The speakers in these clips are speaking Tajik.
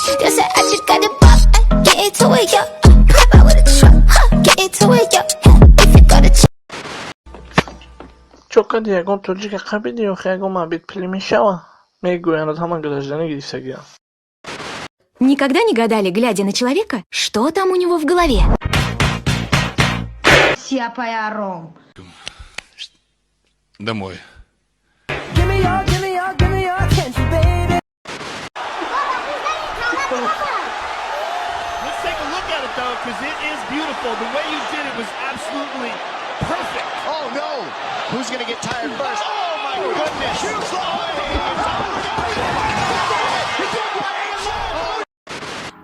They say I just got it pop. Get into it, yo. Pop out with a truck. Huh. Get into it, yo. If you got a Чо кади, ягон тоҷика қабиди охи, ягон мабит пилӣ мешава? Мегӯянд, ҳама гражданӣ гирифтагиам. Никогда не гадали, глядя на человека, что там у него в голове? Сияпаяром. Домой. Give me your, give me your, give me your attention, baby. Let's take a look at it, though, because it is beautiful. The way you did it was absolutely perfect. Oh no! Who's gonna get tired first? Oh my goodness!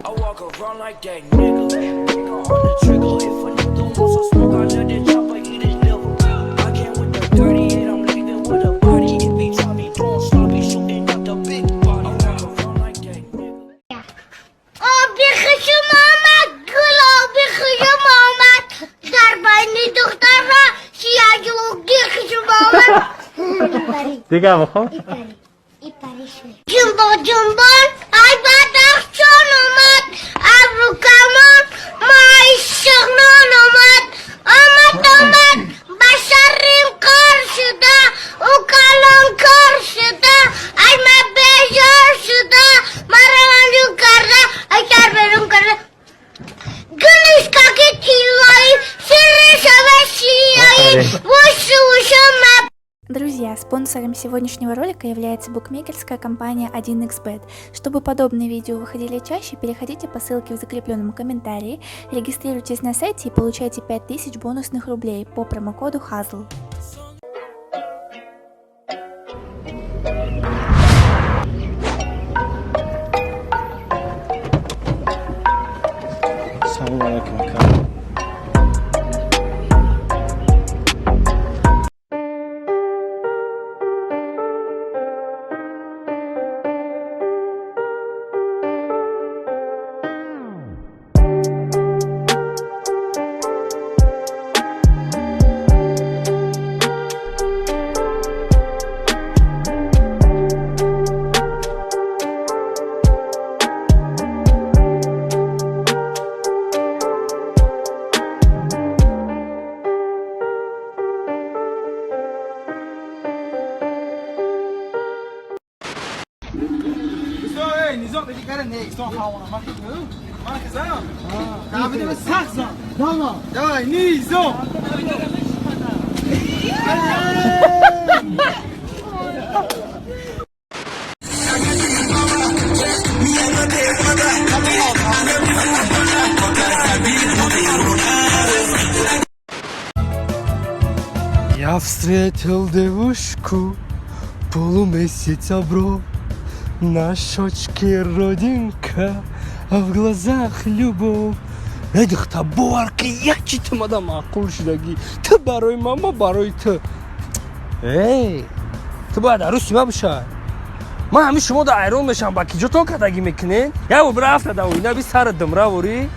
I walk around like that nigga. Finger on the trigger. If a nigga wants some smoke, I let it chopper eat his liver. I came with the 38, I'm leaving with a body. If he try me doing sloppy, shooting out the big body. I walk around like that nigga. Оби хушум омад, гулоби хушум омад, дар байни духтара сияҷуги хушум омад. Дигар бихо. Ҷунбо ҷунбон ай Бадахшон омад, абру камон моҳи шуғнон омад, омад, омад, ба шаррим кор шуда, ӯ калонкор шуда, ай ма бежор шуда, маро манҷун карда, ай сар берун карда. Гулишкаки тиллоӣ, сирри шава шиёӣ, вушу вушу ма. Друзья, спонсором сегодняшнего ролика является букмекерская компания 1xBet. Чтобы подобные видео выходили чаще, переходите по ссылке в закрепленном комментарии, регистрируйтесь на сайте и получайте 5000 бонусных рублей по промокоду HAZL. Салом алайкум, ака. Давай, Низом! Я встретил девушку, полумесяца бро, на щечке родинка, а в глазах любовь. Эй, духта, бовар ки, як чи ту мада маъқул шудагӣ. Ту барои ман, ма барои ту. Эй, ту бояд арӯси ма бошай. Ман ҳамин шумо да айрон мешавам, ба киҷотон кардагӣ мекунед? Як бор рафта да оина би сара думра ворӣ.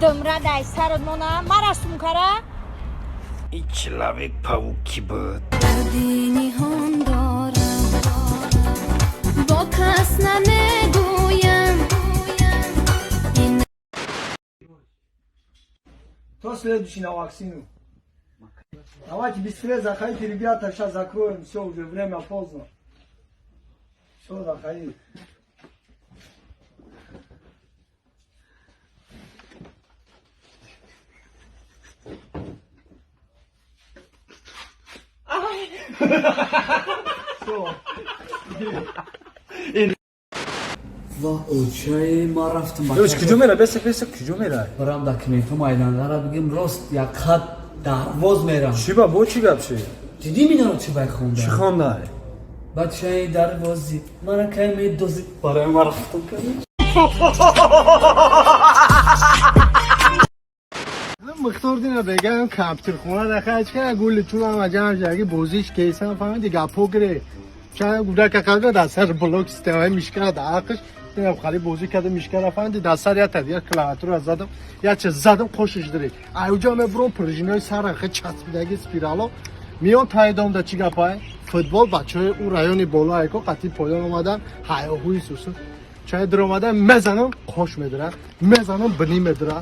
Думра дай сарат мона, мара сумкара. И человек паук ки буд? Дарди ниҳон дорам, бо кас намегӯям. Ин Кто следующий на вакцину? Давайте быстрее заходите, ребята, сейчас закроем. Все, уже время поздно. Все, заходи. Все. Ва очаи ма рафтам. Куҷо мера? Беса, беса, куҷо мера? Барам документҳо майдандара бигем, рост як хат дарвоз мерам. Чӣ ба бо чӣ гап ши? Дидӣ минаро, чӣ бай хонда? Чӣ хондай? Бачаи дарвози мара кай медозӣ, барои ма рафтам кардам. Мухтор дина бегам компютер хона дахач ка гули чулам аҷам жаги бозиш кейсан, фаҳмиди, гапо гире. Ча гудака қадра дар сар блок системаи мишкара дар ақш дина хали бозӣ карда, мишкара, фаҳмиди, дар сар я тадия клавиатура задам, я че задам, қошиш дире. Аюҷа мебуром, пружинои сара хе часпидаги спирало. Миён таидомда чӣ гапай? Футбол бачаҳои ӯ райони боло айко қатъи поён омадан, ҳайоҳуи сусу. Чай дуромадан, мезанам, қош медира, мезанам, бинӣ медира,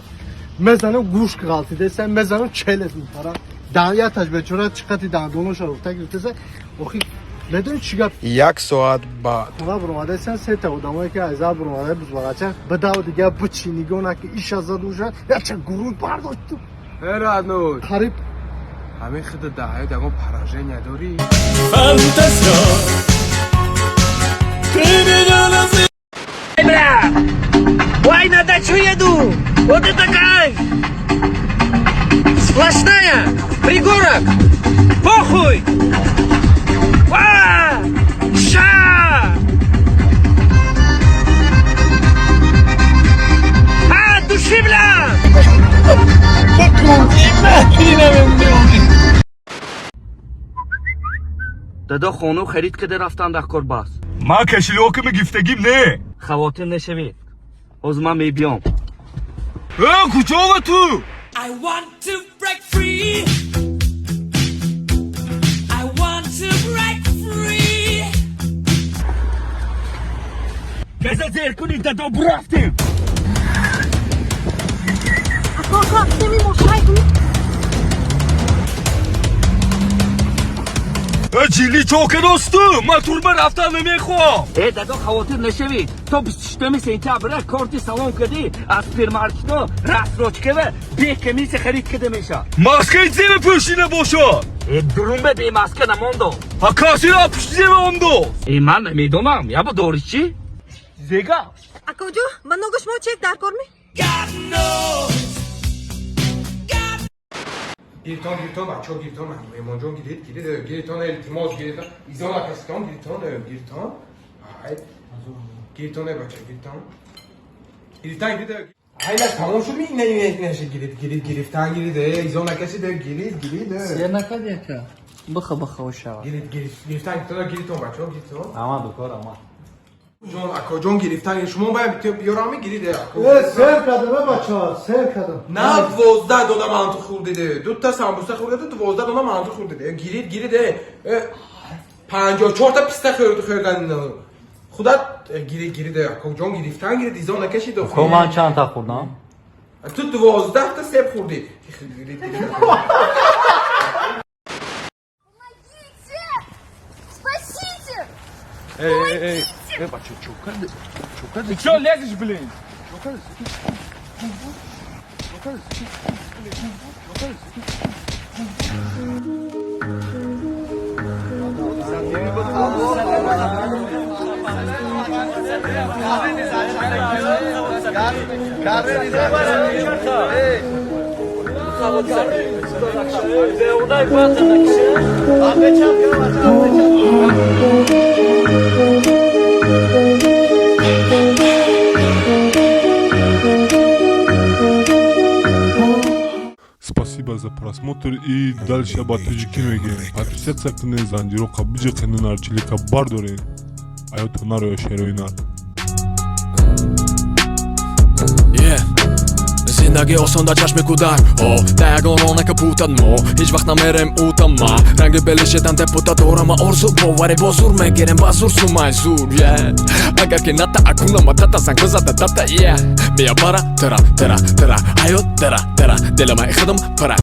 мезанам, гӯш ғалтидеса, мезанам, челес мепара. Яташ бечора чӣ қати дандоноша руфта гирифтеса. Охи медони чӣ гап? Як соат баъд. Хона буромадасан, сета одамое ки аз зал буромада, бузбағача бидав дига бичи нигоҳ наки иша зад уша яча гуруд бардошту. Э, родной. Қариб. Ҳамин хида дар ҳаёт ягон поражения дорӣ? Фантазер, ты меня называй. Бля! Ой, на дачу еду! Вот это кайф! Сплошная! Пригорок! Похуй! Ва! Ша! А, души, бля! Дадо, хону харид када рафтан дар кор бас. Ман кошелёками гифтагим не. Хавотир нашавед. Ҳозир ман мебиём. Э, куҷова ту? I want to break free. I want to break free. Газа зер кунед, дадо, бурафтем. Э, ҷилли чока досту, ман турба рафтан намехоҳам. Э, дадо, хавотир нашавед. То 26 сентябра корти салон кардӣ, аз супермаркетҳо рассрочкава бе комиссия харид карда мешавад. Маскаи зева пӯшида бошад. Э, дурумба бе маска намондо. Ҳа, касира пушти зева омдо. Э, ман намедонам, яба дорӣ чӣ? Зега. Акоҷо, ба ногу шумо чек дар кор ми? God knows. Гиритон, гиритон, бачаҳо, гиритон, меҳмонҷон, гирид, гирид, гиритон, илтимос, гиритон, изон акаситон, гиритон, гиритон, ай, гиритон, бача, гиритон, гиритан, гирид, ай, наш тамом шуд, ми ина ина инаша гирид, гирид, гирифтан, гирид, изон накашид, гирид, гирид, Сер накарди, ака? Биха, биха, ошава. Гирид, гирид, гирифтан, гиритон, гиритон, бачаҳо, гиритон. Ама дукор, ама. Ҷон, акоҷон, гирифтан, шумо бояд биёрами, гирид, ако. Э, сер кардам, э, бачаҳо, сер кардам. На, 12 дона манту хӯрдиде, дута самбуса хӯрдиду, 12 дона манту хӯрдиде, гирид, гирид, 54та писта хӯрдан худат, гирид, гирид, акоҷон, гирифтан, гирид, изо накашид. Ко, ман чандта хӯрдам? Ту 12та себ хӯрдӣ. Гирид, гирид. Помогите! Спасите! Эй, эй, бача, чё карди? Чё карди? Ты чё лезешь, блин? Чё карди? Чё карди? Чё карди? Спасибо за просмотр и дальше ба тоҷикӣ мегӯем. Подписаться кунед, занҷироқа биҷиқену нарчилика бардоред. Аёто нароя шерои нар. Зиндагӣ осон дар чашми кӯдак, о да ягон ронака путад, мо ҳеҷ вақт намерем утама ранги белишедан депутат дорама орзу боварӣ бо зур мегирем ба зур сумай зур е агар ки ната акунама тата занг бизада дата е мия бара тра тра тра ҳаёт тра тра дилама худам пара.